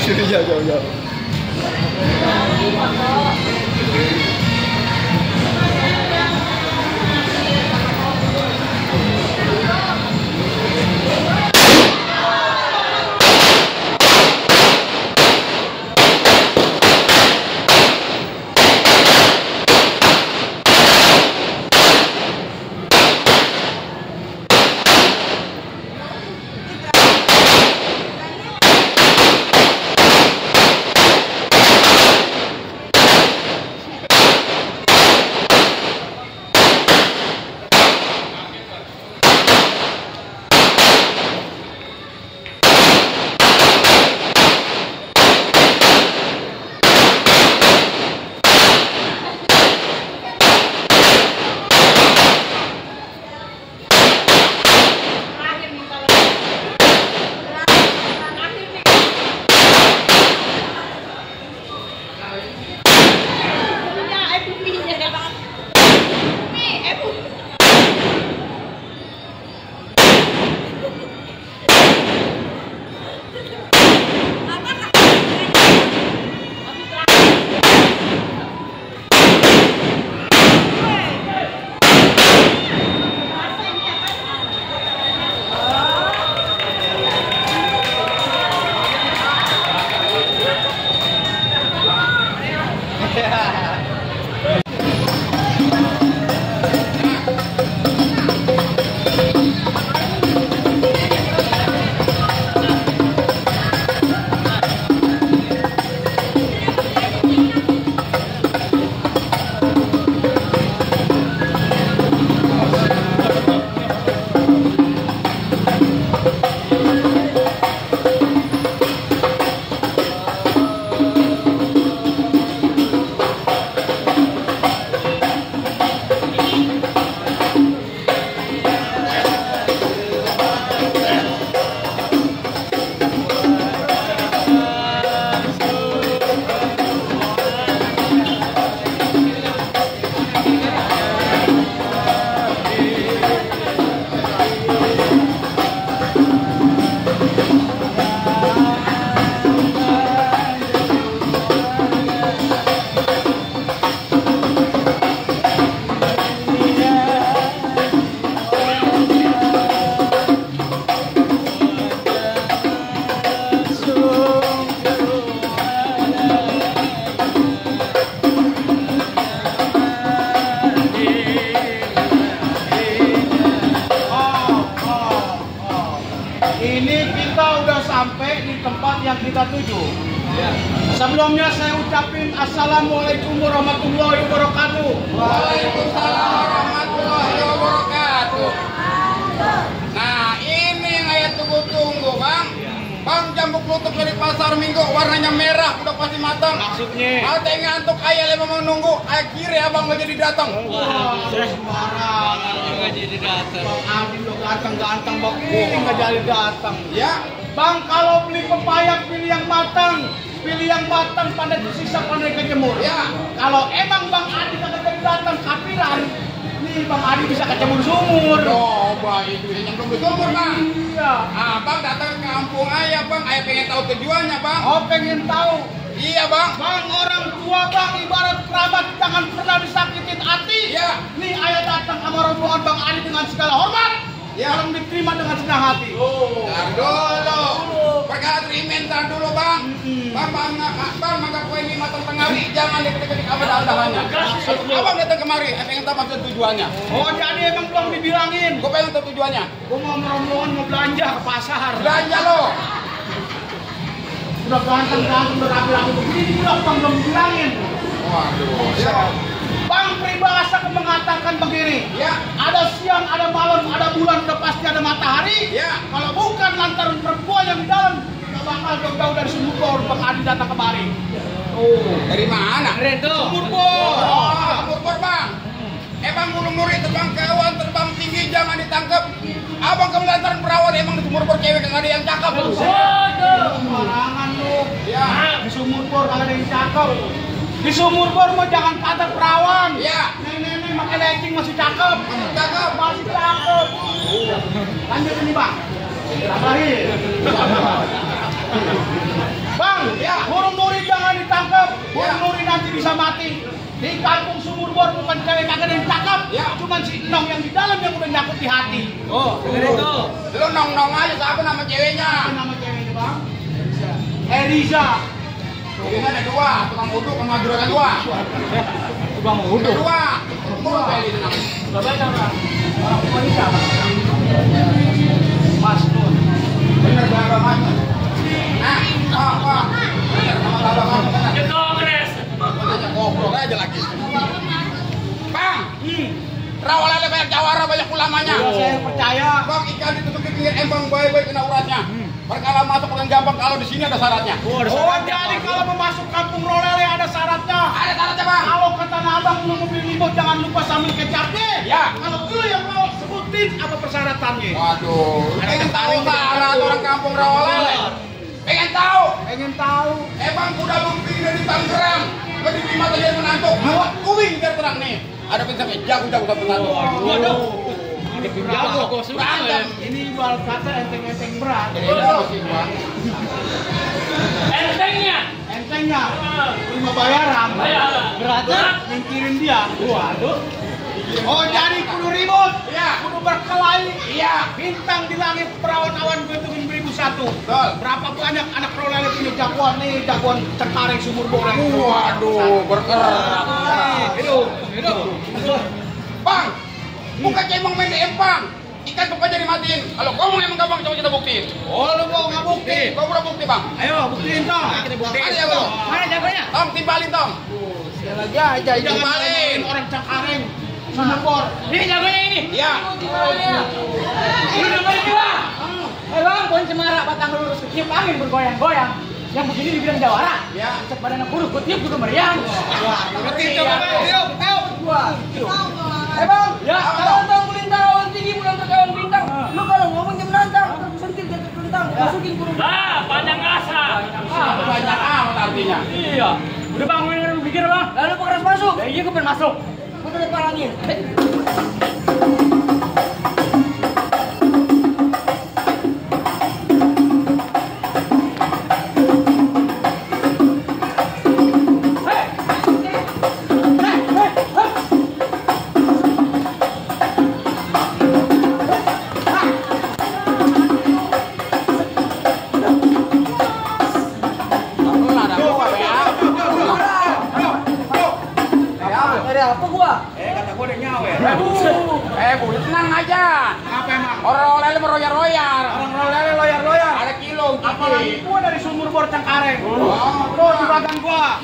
Jauh, jauh, jauh. Yang kita tuju. Sebelumnya saya ucapin Assalamualaikum warahmatullahi wabarakatuh. Waalaikumsalam warahmatullahi wabarakatuh. Nah, ini yang saya tunggu-tunggu, Bang. Bang, jambu klutuk dari pasar Minggu warnanya merah, udah pasti matang. Maksudnya? Ada yang ngantuk, ayah lima mau nunggu, akhirnya abang nggak jadi datang. Saya sembarangan nggak jadi datang. Bang Adi lo ganteng-ganteng, Bang ini nggak jadi datang. Ya. Bang, kalau beli pepaya pilih yang matang, pandai tersisa, pandai kejemur. Ya. Kalau emang Bang Adi kagak jadi datang, kapiran, nih Bang Adi bisa kecemur sumur. Coba itu bisa nyemplung ke sumur, Bang. Iya. Abang datang ke kampung ayah, Bang. Ayah pengen tahu tujuannya, Bang. Oh, pengen tahu. Iya, Bang. Bang, orang tua Bang ibarat kerabat, jangan pernah disakitin hati. Iya. Nih ayah datang sama rombongan Bang Adi dengan segala hormat. Ya. Tolong diterima dengan senang hati. Ntar dulu. Perkara terima ntar dulu, Bang. Bang, maka kue ini matang tengah hari. Jangan diketik-ketik apa dahan-dahannya. Abang datang kemari, pengen tahu maksud tujuannya. Oh, jadi emang belum dibilangin. Gue pengen tahu tujuannya. Gue mau rombongan mau belanja ke pasar. Belanja lo. Udah ganteng-ganteng, udah rapi-rapi begini, Bang belum dibilangin. Waduh. Ya. Bang, peribahasa mengatakan begini. Ya. Ada siang, ada malam, ada bulan, udah pasti ada matahari. Ya. Kalau bukan lantaran perempuan yang di dalam, gak bakal jauh-jauh dari Sumur Bor Bang Adi datang kemari. Oh, dari mana? Sumur Bor. Oh, Sumur Bor, Bang. Bang, murid terbang ke awan, terbang tinggi, jangan ditangkap. Abang kamu lantaran perawat, emang di Sumur Bor cewek kagak ada yang cakep. Sembarangan lu. Ya. Di Sumur Bor kagak ada yang cakep. Di Sumur Bor mau jangan kata perawan. Ya. Nenek-nenek pakai legging masih cakep. Cakep. Masih cakep. Lanjut ini Bang. Tambahin. Bang, Bu Nuri nanti bisa mati. Di kampung Sumur Bor bukan cewek kagak ada yang cakep, cuman si Nong yang di dalam yang udah nyangkut di hati. Oh, dengerin tuh. Lu nong aja, siapa nama ceweknya? Apa nama ceweknya bang? Eriza. Ini ada dua, tukang uduk sama juragan dua. Tukang Ada dua. Dua kali itu namanya. Bagaimana bang? Orang tua ini siapa? Mas Nur. Bener Bang Mas. Nah, Pak. Bener sama Bang Mas bener. Kongres. Gua aja goblok aja lagi. Bang. Rawa lele banyak jawara, banyak ulamanya. Saya percaya. Bang, ikan ditutup di pinggir embang baik-baik kena uratnya. Perkala masuk paling gampang kalau di sini ada syaratnya. Oh, jadi kalau mau masuk kampung Rolele ada syaratnya. Ada syaratnya, Bang. Kalau kata abang lu mau beli limau jangan lupa sambil kecapnya. Ya. Kalau lu yang mau sebutin apa persyaratannya? Waduh, Ada pengen tahu ketaring syarat gitu. orang kampung Rawa lele. Pengen tahu? Pengen tahu. Emang udah lumping dari Tangerang. Lebih lima tadi menantu. Bawa kuing biar terang nih. Ada sampai jago-jago sampai menantu. Waduh. Ada penjago kok Berantem. Ini ibarat kata enteng-enteng berat. Jadi itu masih Bang. Entengnya. Entengnya. Lima bayaran. Beratnya. Nyingkirin dia. Waduh. Oh jadi kudu ribut. Iya. Kudu berkelahi. Iya. Bintang di langit perawan-awan gue itu 1001. Betul. Berapa banyak anak Rolele punya jagoan nih, jagoan Cengkareng Sumur Bor. Waduh, bergerak. Hidup. Bang, bukan cemong main di empang. Ikan bukan jadi matiin. Kalau kamu emang gampang, coba kita buktiin. Oh lu mau nggak bukti? Kau udah bukti, Bang. Ayo buktiin dong. Ada ya, Bang. Mana jagonya? Tong, timbalin, Tong. Sekali lagi aja Jangan timbalin orang Cengkareng Sumur Bor. Ini jagonya ini. Iya. Ini namanya jiwa. Bang, pohon cemara batang lurus ketiup angin bergoyang-goyang. Yang begini dibilang jawara. Ya. Cek badan buruk, kutiup kudu meriang. Berarti coba tiup. Bang, ya. Kalau melintang awan tinggi bulan terkawan bintang. Lu kalau ngomong jam nantang, sentil jatuh kentang, masukin kurung. Nah, panjang asa. Banyak amat artinya. Iya. Udah bang, lu pikir bang. Lalu pekeras masuk. Ya iya, gue pengen masuk. Putar parangin. Ada apa gua? Kata gue udah nyawer. Udah tenang aja. Apa emang? Orang lele meroyar-royar. Orang Rolele loyar-loyar. Ada kilo. Apalagi gua dari Sumur Bor Cengkareng. Tuh di belakang gua.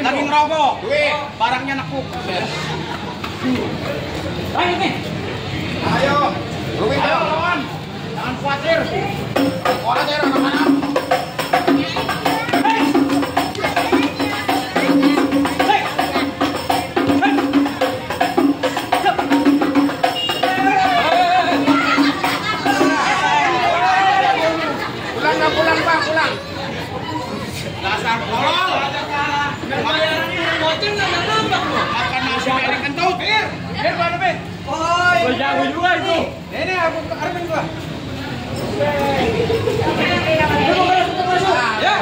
Lagi ngerokok. Duit. Barangnya nekuk. Ayo nih. Ayo. Duit Ayo dong. lawan. Jangan khawatir. Orang daerah mana? Pulang, Bang, pulang. Dasar kolol. Makan nasi piring kentut. Bir mana Bir? Gue jago juga itu. Ini aku armin gua. Ya.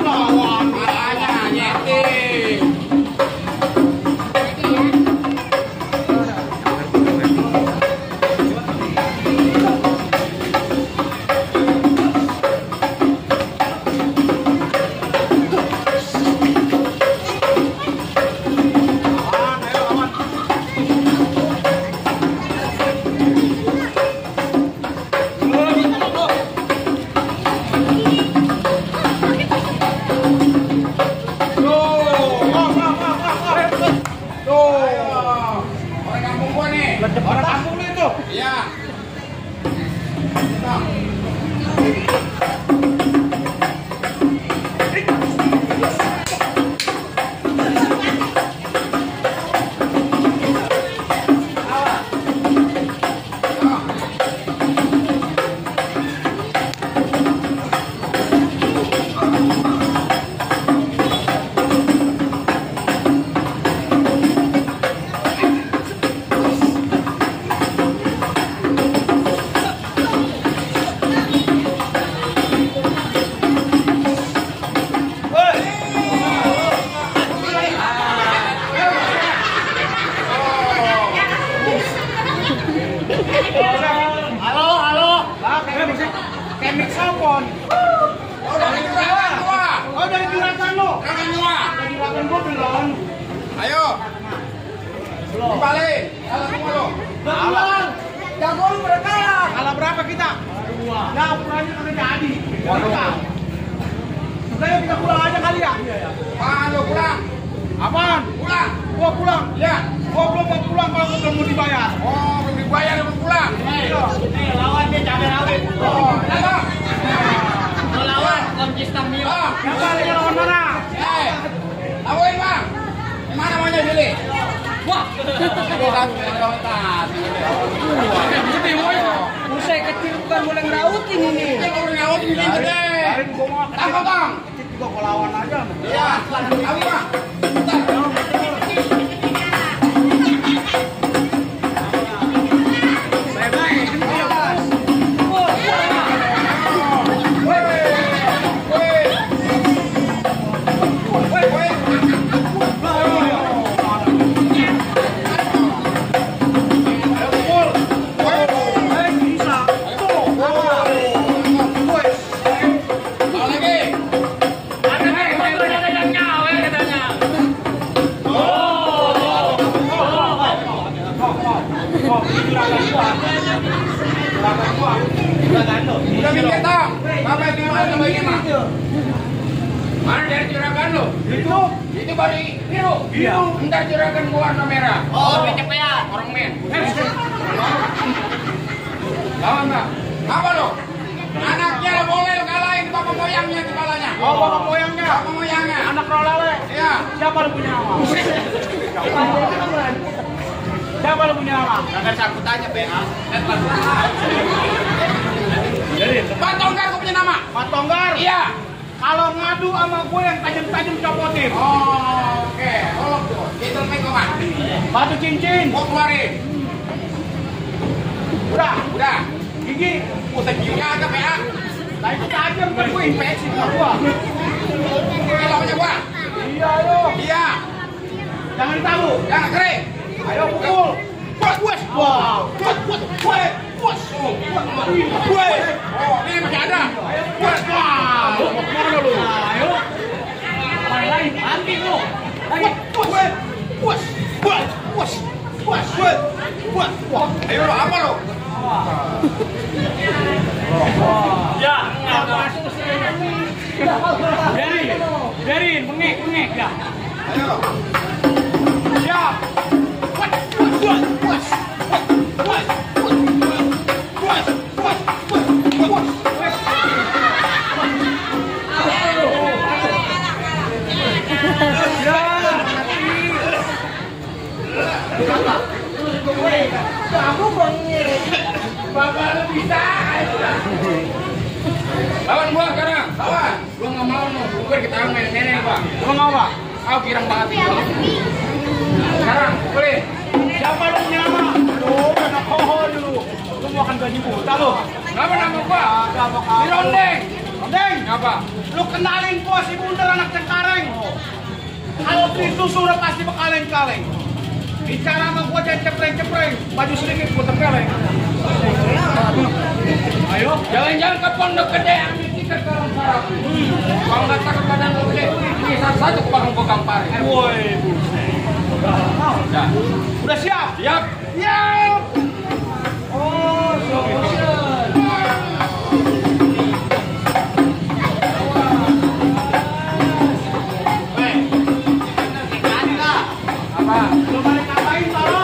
Lawan. Makanya nyeting. Orang kampung gua nih. Orang kampung lu itu. Iya. Bon. Dari juragan gua. Oh dari juragan lo. Juragan gua. Dari juragan gua belum. Ayo. Kembali. Kalah semua lo. Bang, jago lu berkalah. Kalah berapa kita? 2. Ya ukurannya kagak jadi. Udah yuk kita pulang aja kali ya. Iya ya. Apaan lo pulang? Apaan? Pulang. Gua pulang. Ya. Gua belum mau pulang kalau gua belum mau dibayar. Oh, belum dibayar belum pulang. Nih lawan dia cabai rawit. Oh, ada. Lo lawan Koncistam Mio. Oh, Siapa lagi lawan mana? lawan bang. Gimana maunya Juli? Wah. Usai kecil bukan boleh ngerautin ini. Biarin gua mau Tangkap bang. kecil juga gua lawan aja. Iya, tahu bang. Bentar. Udah minta tang. Bapak itu mana bayi mah? Mana dari juragan lo? Itu baru biru. Iya. Entar juragan gua warna merah. Oh, kecapean. Orang men. Lawan bang. Apa lo? Anaknya lo boleh lo kalahin bapak moyangnya kepalanya. Oh bapak moyangnya. Bapak moyangnya. Anak rolale. Iya. Siapa lu punya nama? Siapa lu punya nama? Jangan sangkut aja PA. Pak Tonggar gua punya nama. Pak Tonggar. Iya. Kalau ngadu sama gue yang tajam-tajam copotin. Oh, oke. Tolong tuh. Itu pegangan. Batu cincin. Gua keluarin. Udah. Gigi. Pusat giginya agak PA. Nah itu tajam kan gue infeksi sama gua. Ini lawannya gua. Iya ayo. Iya. Jangan tahu. Jangan kering. Ayo pukul. Puas. Wow. Puas. Oh, ini masih ada. Puas. Wow. Mana lu? Ayo. Main lain. Mati lu. Puas. Ayo lo apa lo? Ya. Biarin, mengek ya. Ayo. Siap. Kamu bang ini. Bapak lu bisa. Lawan gua sekarang. Lawan. Gua nggak mau nih. Gua kita main-mainin gua. Lu mau apa? Kau girang banget itu. Sekarang, boleh. Siapa lu punya nama? Aduh, enak kohol dulu. Lu mau akan gaji buta lu. Apa nama gua? Di Rondeng. Rondeng. Apa? Lu kenalin gua si Bundar anak Cengkareng. Kalau itu sudah pasti bekaleng-kaleng. Bicara sama gua jangan cepreng-cepreng. Baju sedikit gua tempeleng. Ayo. Jangan-jangan ke Pondok Gede ambil tiket ke orang sarap. Kalau nggak takut badan lo gede, ini satu bakal gua gampar. Woi, udah siap? Siap. Siap. Oh, Apa? lu balik ngapain, Taro?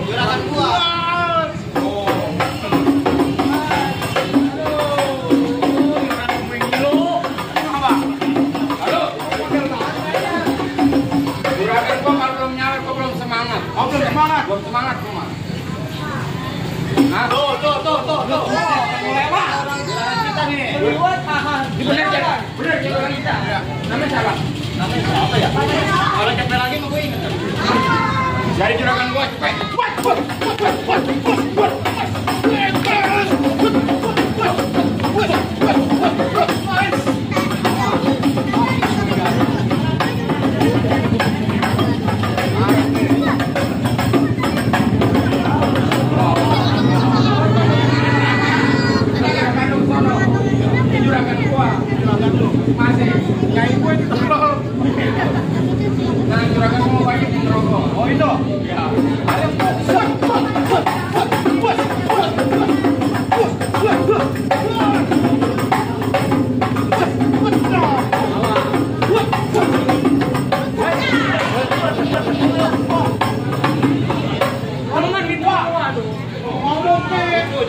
Juragan gua. Halo. Juragan gua kalau belum nyampe gua belum semangat. Oh, belum semangat. Belum semangat gua mah. Hah? Tuh. Mulai apa? Kita nih. Buat tahan. Bener jadi orang kita. Namanya siapa? Apa ya? Kalau capek lagi mah gue inget. Dari juragan gua cepet.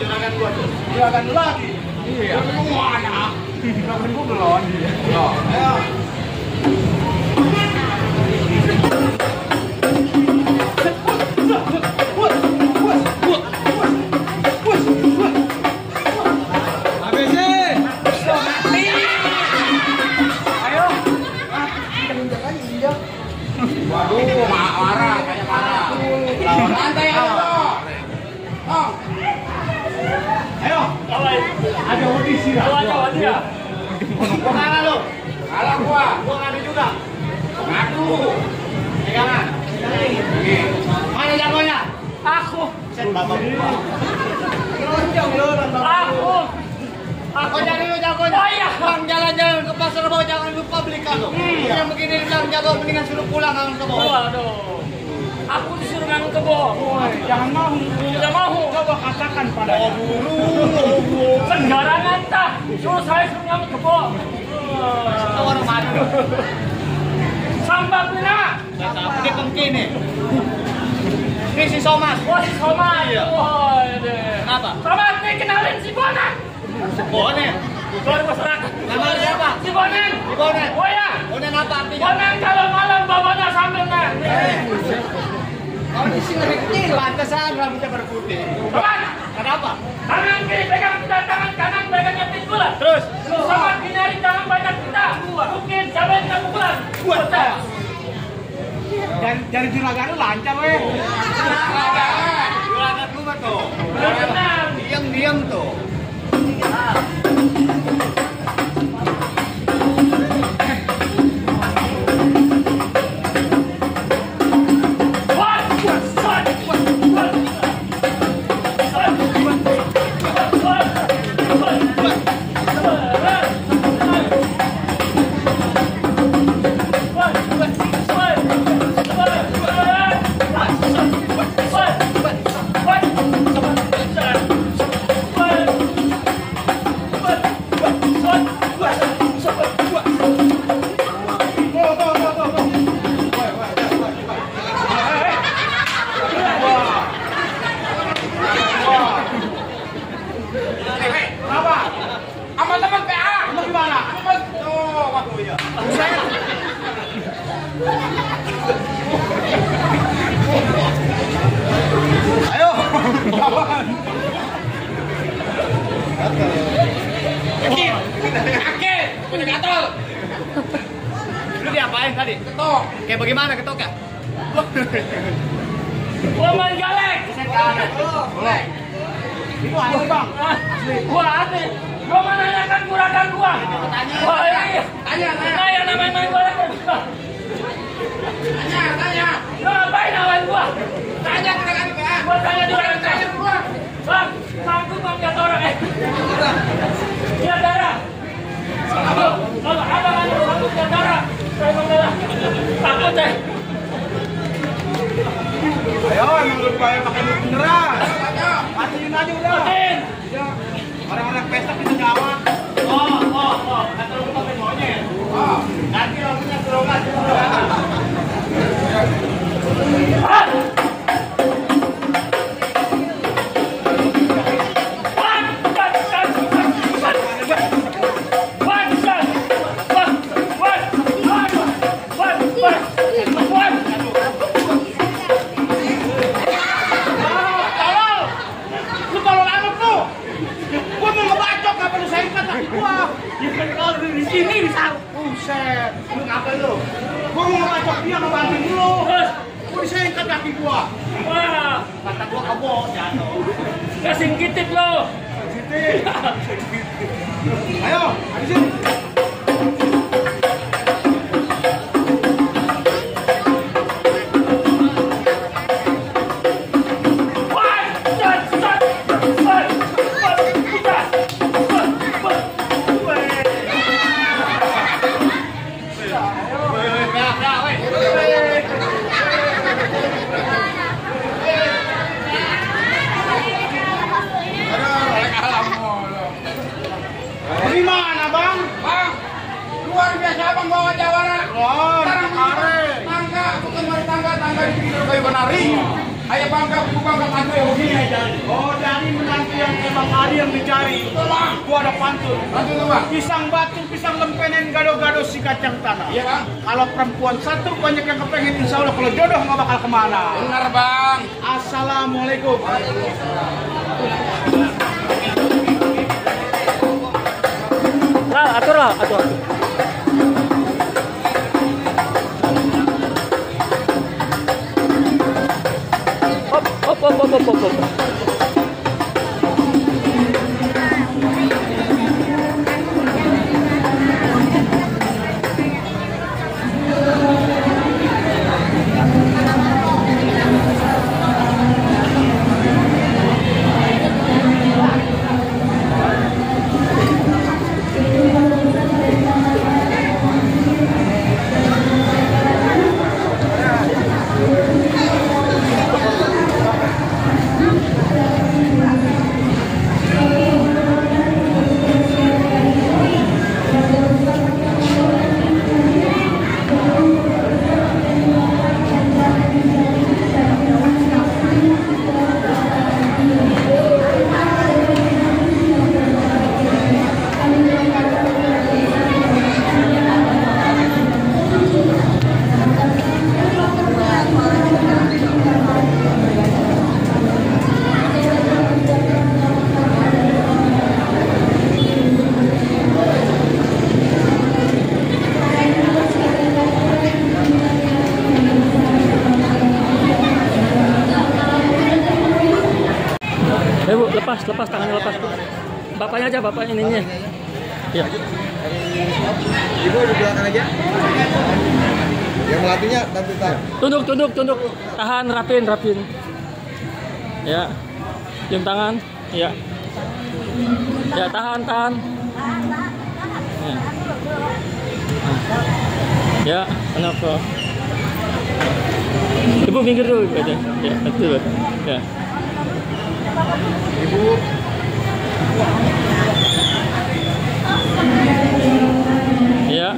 juragan gua tuh. Juragan lu lagi. Iya. Gua mana? Juragan gua belum. Oh. Ayo. Waduh, marah, kayak marah. Santai aja. Oh. Ayo. Ada audisi lah. Ada dia. Gua kalah lu. Kalah gua. Gua ngadu juga. Ngaku. Pegangan. Mana jagonya? Aku. Set bapak gua. Aku jadi lu jagonya. Oh iya. Bang jalan-jalan ke pasar bawah jangan lupa beli kado. Yang begini bilang jago mendingan suruh pulang kan ke bawah. Waduh. Aku disuruh ngangon kebo. Jangan mau. Tidak mau. Coba katakan padanya. Sembarangan tah. Suruh saya suruh ngangon kebo. Orang madu. Sambal pina. Ini pengkini. Ini si Somas. Wah si Somat. Iya. Wah ini. Kenapa? Somat nih kenalin si Bonan. Bonen. Ketua masyarakat. Nama siapa? Si Bonan. Si Bonen. Oh ya. Bonen apa artinya? Bonan kalau malam bawanya sambilnya. Kau di sini kecil. Pantesan rambutnya berputih. Somat. Kenapa? Tangan kiri pegang kita, tangan kanan pegang nyetir gula. Terus? Somat hindari jangan banyak kita. Mungkin jalan kita pukulan. Buat. Dari juragan lu lancar weh. Juragan lu mah tuh. Benar. Diam tuh. Ayo. Kakek, punya gatal. Lu diapain tadi? Ketok. Kayak bagaimana ketoknya? Woman galek. Boleh. Itu asli bang. Gua asli. Gua menanyakan juragan gua. Wah iya. Tanya. Saya namanya main galek. Tanya. Lu ngapain lawan gua? Tanya ke kali PA. Gua tanya juragan. Tanya gua. Bang, sanggup bang jatuh orang Iya darah. Kalau abang ada sanggup jatuh darah. Saya mengalah. Takut deh. Ayo, emang lu bayar pakai duit beneran. Matiin aja udah. Matiin. Ya. Orang-orang pesta kita jawab. Kata lu pakai monyet. Nanti lagunya serokan. Lu kalau anak lu. Gua mau ngebacok apa lu sengkat kaki gua. Ya kan kalau di sini bisa. Buset. Lu ngapain lu? Gua mau ngebacok dia ngebanting lu. Terus, Gua disengkat kaki gua. wah, Kata gua kamu jatuh. kasih kitip lo. Ayo, habisin. Gimana bang? Bang, luar biasa abang bawa jawara. Oh, Sekarang kemarin. tangga, bukan mari tangga dibikin dari kayu kenari. Ayo bangga pantun yang begini aja. Oh, dari menantu yang emang Adi yang dicari. Gua ada pantun. Pantun tuh bang. Pisang batu, pisang lempenen, gado-gado si kacang tanah. Iya bang. Kalau perempuan satu banyak yang kepengen, insya Allah kalau jodoh nggak bakal kemana. Benar bang. Assalamualaikum. Atur lah, atur. Hop. Bu, lepas tangannya lepas. Bapaknya aja, bapak ininya. Ya. Ibu di belakang aja. Yang melatihnya nanti Tunduk. Tahan, rapin. Ya. Cium tangan. Ya. Ya, tahan. Ya. Ya, enak kok. Ibu minggir dulu aja. Ya, betul. Ya. Ibu. Ya.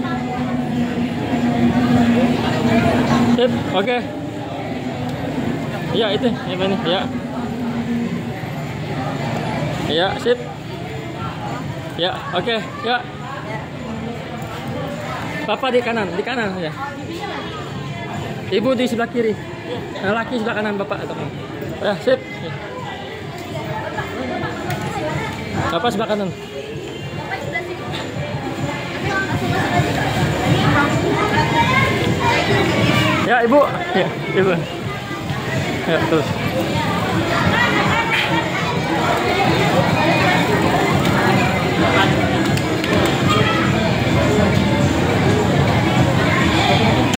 Sip, oke. Ya, itu. Ini, ya. Ya, sip. Ya, oke. Ya. Papa di kanan ya. Ibu di sebelah kiri. Laki sebelah kanan, bapak. Ya, sip. Ya. Bapak sebelah kanan. Ya, Ibu. Ya, Ibu. Ya, terus.